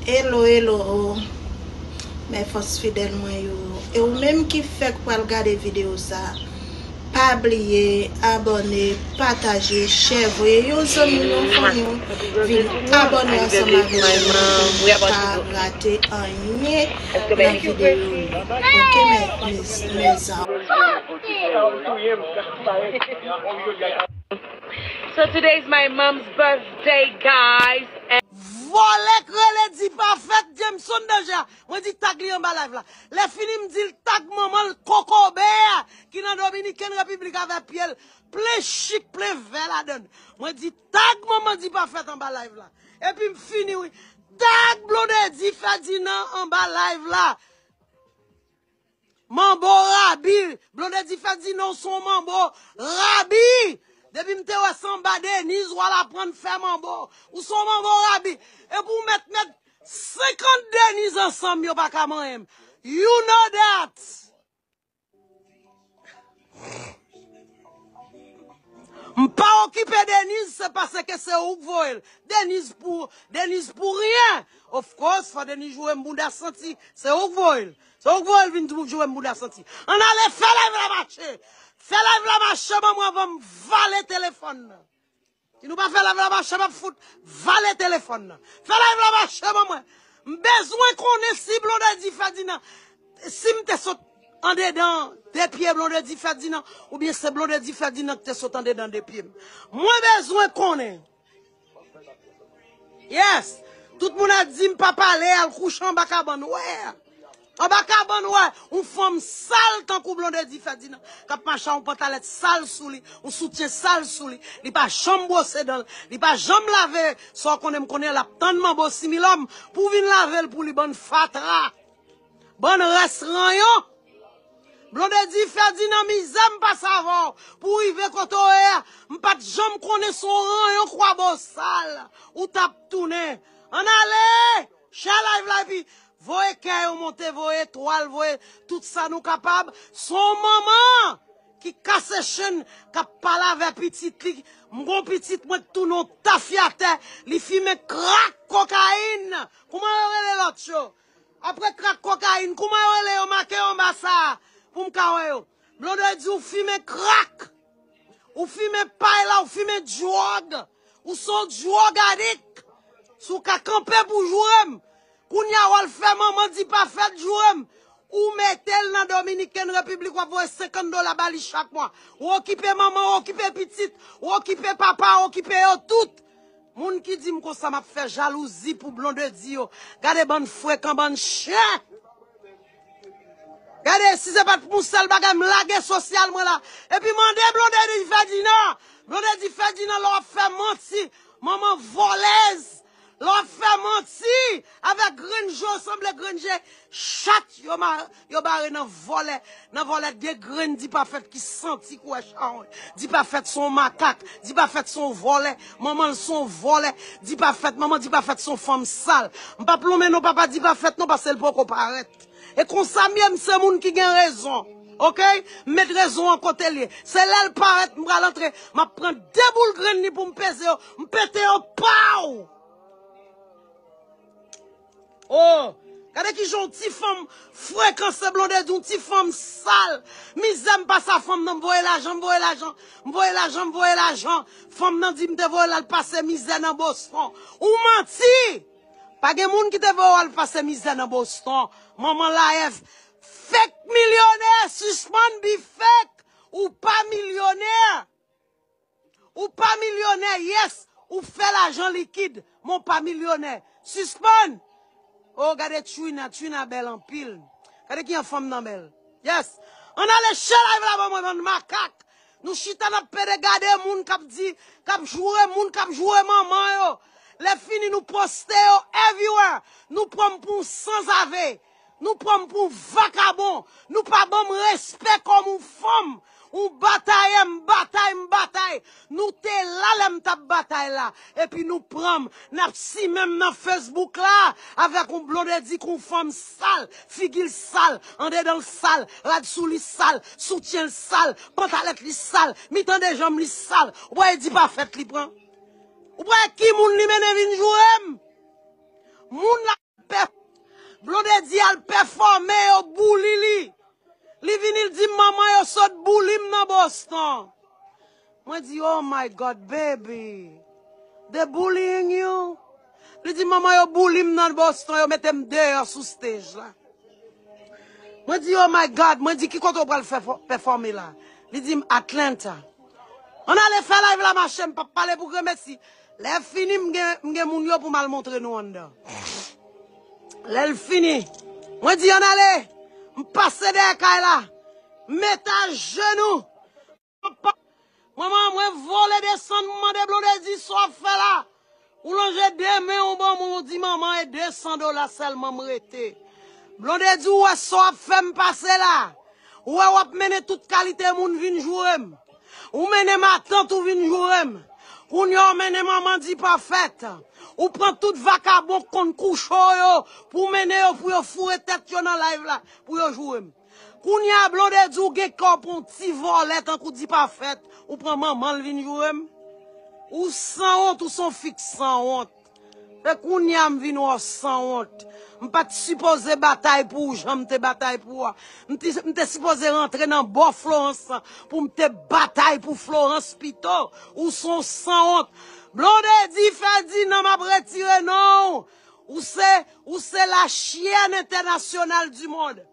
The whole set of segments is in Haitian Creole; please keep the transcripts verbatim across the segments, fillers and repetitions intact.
Hello, hello, mes fans fidèl mwen yo. E ou menm ki fèk pral gade videyo sa, pa bliye abòne, pataje, share, voye yon zanmi w, yon fanmi w vin abòne ansanm avèk nou pou pa rate anyen nan videyo yo. Ok, mes, mes, mes amours. So today is my mom's birthday, guys. Vòlè k rele Dipafèt, Jameson Danje a. Mwen di tag li anba live la. Lè fini m di l tag manman l kokobè a ki nan Dominiken Repiblik avè pye l plen chik, plen vè ladan l. Mwen di tag manman Dipafèt anba live la. Epi m fini wi. Tag Blondedy Ferdinand anba live la. Manbo rabi. Blondedy Ferdinand, ou se yon manbo rabi. Depi m te wè se anba Deniz w al aprann fè manbo. Ou se yon manbo rabi. Epi w mèt met senkant Deniz ansanm, yo pa ka manyen m. You know that. M pa okipe Deniz, se paske se ou k voye l. Deniz pou, Deniz pou ryen. Of course, fò Deniz joure m bouda santi. Se ou k voye l. Se ou k voye l vin joure m bouda santi. Ann ale, fè live la mache. Fè live la mache, ban mwen, anvan m vale telefòn nan. Si nou pa fè live la mache, m ap fout vale telefòn nan. Fè live la mache, ban mwen. M bezwen konnen si Blondedy Ferdinand, si m te sot andedan de pye Blondedy Ferdinand, oubyen se Blondedy Ferdinand ki te sot andedan de pye m. Mwen bezwen konnen. Yes. Tout moun ap di m pa pale, al kouche anba kabann. Wè. Anba kabann, wè. Yon fanm sal tankou Blondedy Ferdinand k ap mache ak yon pantalèt sal sou li, yon soutyen sal sou li. Li pa janm bwose dan l. Li pa janm lave. Sa w konnen m konnen, l ap tann manbo similòm pou w vin lave l pou li, bann fatra. Bann rès ranyon. Blondedy Ferdinand, mizè m pase avè w pou w rive kote w ye a. M pa t janm konnen se yon ranyon kwabosal ou t ap tounen. Ann ale! Share live la epi voye kè yo monte, voye etwal, voye tout sa nou kapab. Se yon manman ki kase chenn, k ap pale avè pitit li. M gon pitit mwen k tounen yon tafyatè, li fimen krak kokayin. Kouman yo rele lòt yo? Apre krak kokayin, kouman yo rele yo? Make yo anba sa a pou m ka wè yo. Blondedy, ou fimen krak. Ou fimen pay la, ou fimen dwòg. Ou se yon dwòg adik. Si w ka kanpe pou joure m. Kounye a w al fè manman Dipafèt joure m. Ou mete l nan Dominiken Repiblik, w ap voye senkant dola ba li chak mwa. Ou okipe manman, ou okipe pitit, ou okipe papa, ou okipe yo tout. Moun ki di m konsa m ap fè jalouzi pou Blondedy yo. Gade bann frekan, bann chen. Gade, si se pa t pou sèl bagay, m lage sosyal mwen la. Epi mande Blondedy Ferdinand. Blondedy Ferdinand, lè w ap fè manti, manman vòlèz. Lè w ap fè manti avèk grenn je w, sanble grenn je chat yo ma-, yo bare nan vòlè. Nan vòlè de grenn Dipafèt ki santi kwè chawony. Dipafèt se yon makak. Dipafèt se yon vòlè. Manman l se yon vòlè. Dipafèt, manman Dipafèt se yon fanm sal. M p ap lonmen non papa Dipafèt non, paske l poko parèt. E konsa m ye, m se moun ki gen rezon. Oke? M met rezon an kote l ye. Se lè l parèt, m pral antre, m ap pran de boul grenn li pou m peze yo, m pete yo, paw! Oh! Gade kijan yon ti fanm frekan se Blondedy, yon ti fanm sal. Mizè m pase a fanm nan, m voye lajan, m voye lajan, m voye lajan, m voye lajan. Fanm nan di m te voye l al pase mizè nan Boston. Ou manti! Pa gen moun ki te voye w al pase mizè nan Boston. Manman layèv. Fake milyonè, sispann be fake. Ou pa milyonè. Ou pa milyonè, yes. Ou fè lajan likid, men w pa milyonè. Sispann. Oh, gade Trina, Trina bèl anpil. Gade kijan fanm nan bèl. Yes. Ann ale share live la ban mwen, bann makak. Nou chita n ap pede gade moun k ap di, k ap joure moun, k ap joure manman yo. Lè fini nou poste yo everywhere. Nou pran m pou yon sanzave. Nou pran m pou yon vakabon. Nou pa ban m respè kòm yon fanm. Ou batayè, m batay, m batay. Nou te la lè m t ap batay la. Epi nou pran m, n ap simen m nan Facebook la avèk yon Blondedy k yon fanm sal, figi l sal, andedan l sal, rad sou li sal, soutyen l sal, pantalèt li sal, mitan de janm li sal. Ou pa wè Dipafèt li pran? Ou pa wè ki moun li mennen vin joure m? Moun la pè-, Blondedy al pèfòme, yo bouli li. Li vini, li di m, "Manman, yo sot bouli m nan Boston." Mwen di, "Oh my God, baby. They bullying you?" Li di, "Manman, yo bouli m nan Boston, yo mete m deyò sou stage la." Mwen di, "Oh my God," mwen di, "Ki kote w pral fè fò-, pèfòme la?" Li di m, "Atlanta." Ann ale fè live la, mache, m p ap pale pou granmesi. Lè fini, m gen, m gen moun yo pou m al montre nou anndan. Lè l fini, mwen di, "Ann ale." M pase dèyè kay la, m mete ajenou. Manman, mwen vole desann, m mande Blondedy, "Sa w ap fè la?" Ou lonje de men w ban mwen, ou di, "Manman, e de san dola sèlman m rete." Blondedy, ou wè sa w ap fè m pase la? Ou wè w ap mennen tout kalite moun vin joure m. Ou mennen matant ou vin joure m. Kounye a w mennen manman Dipafèt. Ou pran tout vakabon k konn kouche w yo pou w mennen yo, pou yo foure tèt yo nan live la, pou yo joure m. Kounye a, Blondedy, ou gen kè w pou yon ti vòlè tankou Dipafèt, ou pran manman l vin joure m. Ou sanwont, ou se yon fi k sanwont. E kounye a m vin wè w sanwont. M pa t sipoze batay pou ou jan m te batay pou ou a. M te, m te sipoze rantre nan bò Florence pou m te batay pou Florence pito. Ou se yon sanwont. Blondedy Ferdinand, m ap retire non w. Ou se, ou se la chienne internationale du monde.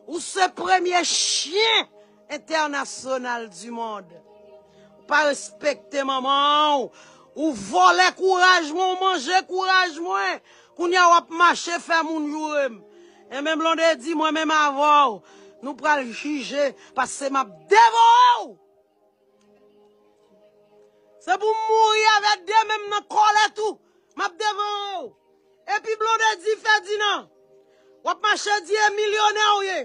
Ou se premye chyen entènasyonal di mond. Ou pa respekte manman w. Ou vòlè kouraj mwen, ou manje kouraj mwen. Kounye a w ap mache fè moun joure m. Enben, Blondedy, mwen menm avè w, nou pral jije, paske m ap devore w. Se pou m mouri avè de men m nan kòlèt ou. M ap devore w. Epi Blondedy Ferdinand, w ap mache di e milyonè w ye.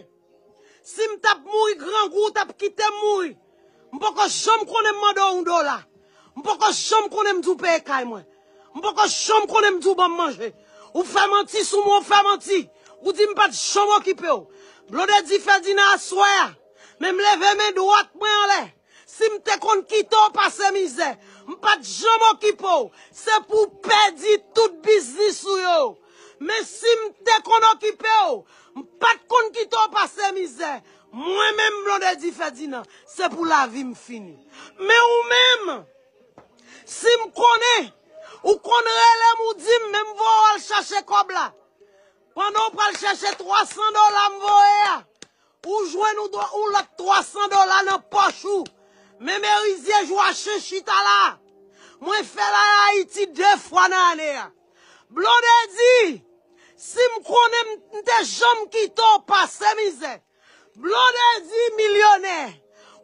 Si m t ap mouri grangou, w t ap kite m mouri. M poko janm konnen m mande w yon dola. M poko janm konnen m di w peye kay mwen. M poko janm konnen m di w ban m manje. Ou fè manti sou mwen, ou fè manti. Ou di m pa t janm okipe w. Blondedy Ferdinand, aswè a, men m leve men dwat mwen anlè. Si m te konn kite w pase mizè, m pa t janm okipe w. Se pou w pèdi tout biznis ou yo. Men si m te konn okipe w, m pa t konn kite w pase mizè. Mwen menm, Blondedy Ferdinand, se pou lavi m fini. Men ou menm, si m konnen, ou konn rele m, ou di m, men m voye w al chache kòb la. Pandan w pral chèche twa san dola m voye a, ou jwenn ou dwa, ou lòt twa san dola nan pòch ou. Men merizye jwachen chita la. Mwen fè la Ayiti de fwa nan ane a. Blondedy, si m konnen m, m te janm kite w pase mizè. Blondedy milyonè.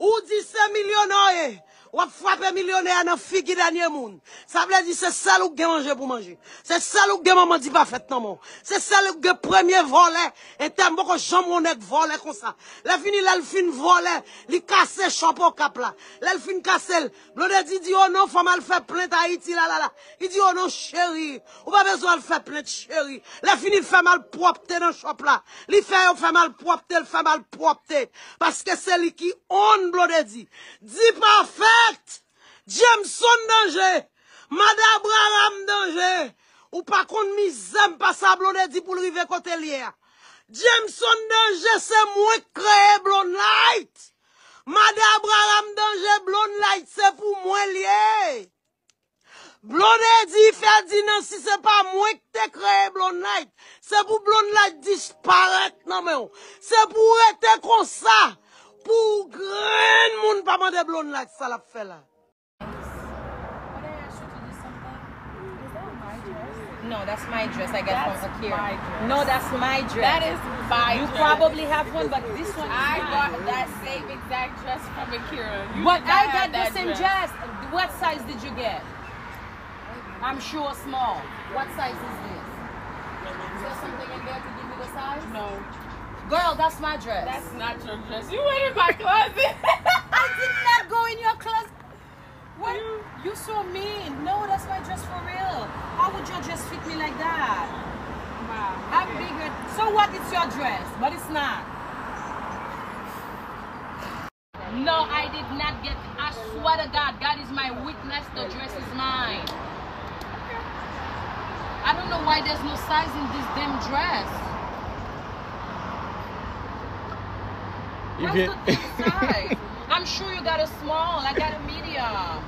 Ou di se milyonè w ye. W ap frape milyonè a nan figi dènye moun. Sa vle di se sèl ou k gen manje pou manje. Se sèl ou k gen manman Dipafèt nan men w. Se sèl ou k gen premye vòlè. Entèm poko janm wè yon nèg vòlè konsa. Lè fini, lè l fin vòlè, li kase chòp Okap la. Lè l fin kase l, Blondedy di, "O non, fò m al fè plent Ayiti, la, la, la." Li di, "O non, cheri, ou pa bezwen al fè plent, cheri." Lè fini, l fè malpwòpte nan chòp la. Li fè yo fè malpwòpte, l fè malpwòpte. Paske se li ki own Blondedy. Dipafèt, Jameson Danje, Mad Abraham Danje. Ou pa konn mizè m pase a Blondedy pou l rive kote l ye a. Jameson Danje, se mwen k kreye Blonde Light. Mad Abraham Danje, Blonde Light, se pou mwen l ye. Blondedy Ferdinand, si se pa mwen k te kreye Blonde Light, se pou Blonde Light disparèt nan men w. Se pou w rete konsa, pou grenn moun pa mande Blonde Light sa l ap fè la. No, that's my dress I got from Akira. No, that's my dress. That is my dress. You probably have one, but this one is mine. I bought that same exact dress from Akira. But I got the same dress. What size did you get? I'm sure small. What size is this? Is there something in there to give me the size? No. Girl, that's my dress. That's not your dress. You went in my closet. I did not go in your closet. What? You so mean. No, that's my dress for real. How would your dress fit me like that? Wow. I'm bigger. So what? It's your dress, but it's not. No, I did not get. I swear to God, God is my witness. The dress is mine. I don't know why there's no size in this damn dress. What's the damn size? I'm sure you got a small. I got a medium.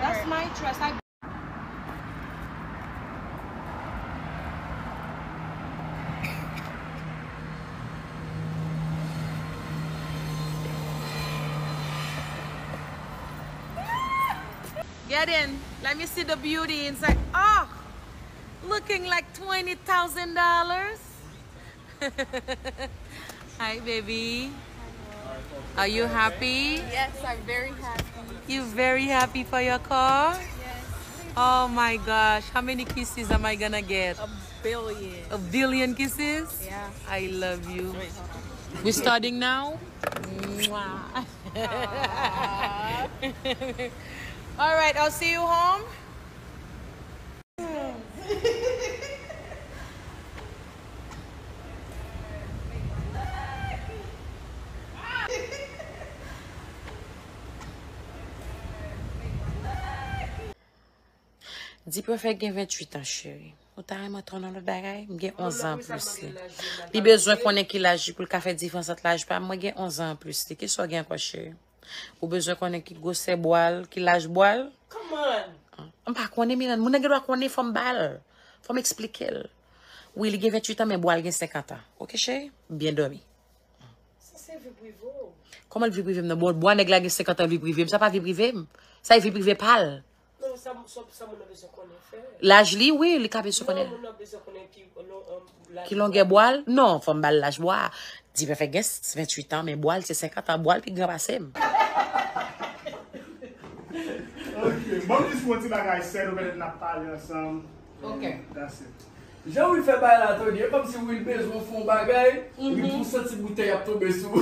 That's my dress. I Get in. Let me see the beauty inside. Oh, looking like twenty thousand dollars. Hi, baby. Are you happy? Yes, I'm very happy. You very happy for your car? Yes. Oh my gosh, how many kisses am I gonna get? A billion. A billion kisses? Yeah. I love you. Wait, hold on. We starting now? Mwah. All right, I'll see you home. Diperfect gen venntuit an, cheri. Ou ta renmen antre nan lòt bagay? M gen onz an plis li. Li bezwen konnen ki laj li pou l ka fè diferans ant laj pa m. Mwen gen onz an plis li. Kisa w gen ankò, cheri? Ou bezwen konnen ki gwosè bwa l, ki laj bwa l? Come on. M pa konnen, Milan. Moun nan gen dwa konnen, fò m ba l. Fò m eksplike l. Wi, li gen venntuit an, men bwa l gen senkant an. Oke, cheri? Byen dòmi. Sa se vi prive w. Kòman l vi prive m nan? Bon, bwa nèg la gen senkant an, vi prive m. Sa pa vi prive m. Sa e vi prive pa l. Non, sa, sa, sa moun nan bezwen konnen fè. Laj li, wi, li ka bezwen konnen. Non, moun nan bezwen konnen ki, non, um, laj ki longè bwa l? Non, fò m ba l laj bwa. Diperfect gen venntuit an, men bwa l se senkant an, bwa l pi gran pase m. Ok, bon, m jis fè yon ti bagay sèl, ou pètèt n ap pale ansanm. Ok. That's it. Jan Will fè bagay la, Tony, e kòmsi Will bezwen fè yon bagay, Will tou santi boutèy ap tonbe sou.